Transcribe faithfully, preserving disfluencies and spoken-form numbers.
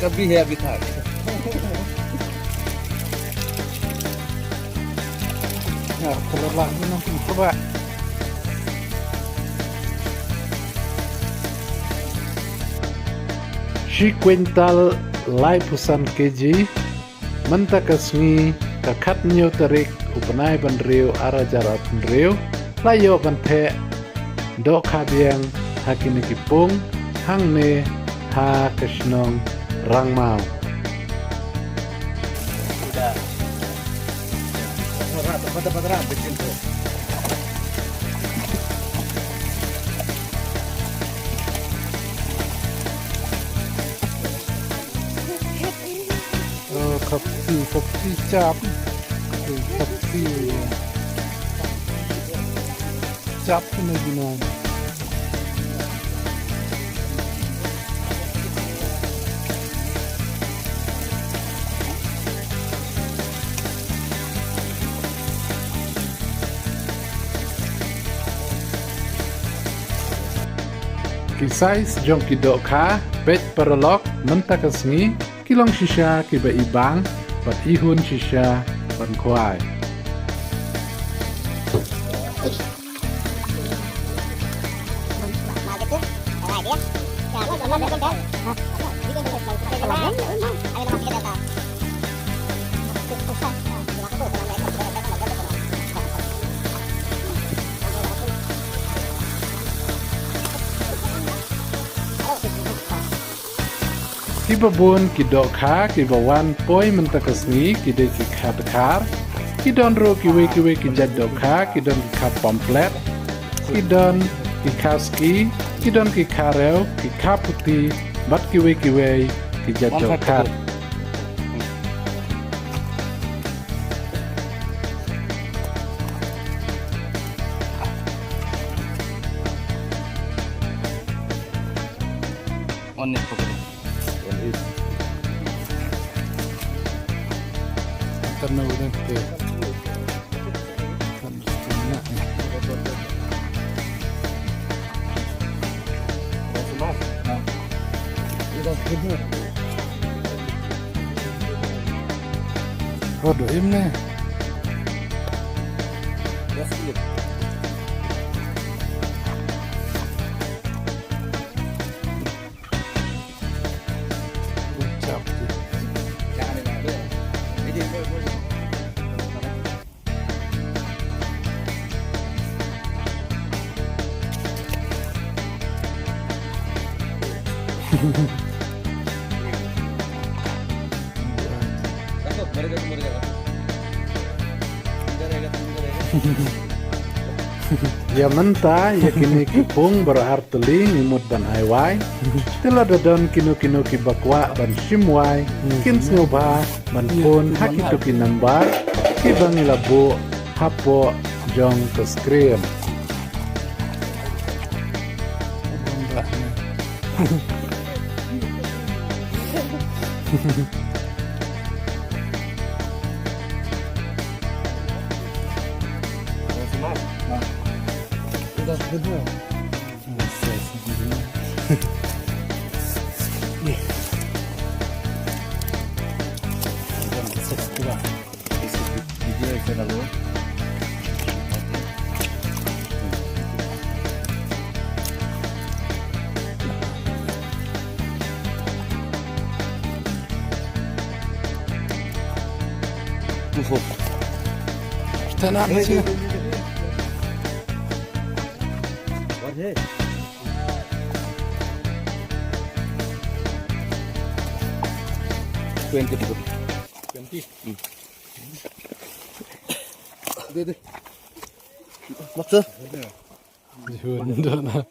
कभी है अभी था। Shi kwintal laiphew san kg. Mynta ka sngi ka khathynñiew tarik u bnai ba hynriew ar hajar arphew hynriew la ïoh ban theh dohkha biang ha kine ki pung hangne ha ka shnong Rangmaw. Khapsi, khapsi chap. Khapsi chap na gina. Ki size jong ki dohkha peit paralok mynta ka sngi ki long shisha kiba ibang bad ihun shisha ban khwai. Kiba bun ki dohkha kiba wan poi mynta ka sngi ki dei ki kha dkhar, ki don ruh kiwei kiwei ki jait dohkha, ki don ki kha pomfret, ki don ki kha ski, ki don ki kha rew, ki kha puti bad kiwei kiwei ki jait dohkha. One eight pokok. One eight. Akan na udah ke. Kan setengah, eh. Udah setengah. Oh, doim nih. Ïa mynta ïa kine ki pung baroh ar tylli ngi mut ban ai wai. Te lada don kino kino kiba kwah ban shim wai, kin sngewbha ban phone ha kito ki number kiba ngi la buh hapoh jong ka screen. Twenty. Twenty. Hmm. Deh, deh. Maksa. Jun, dah na.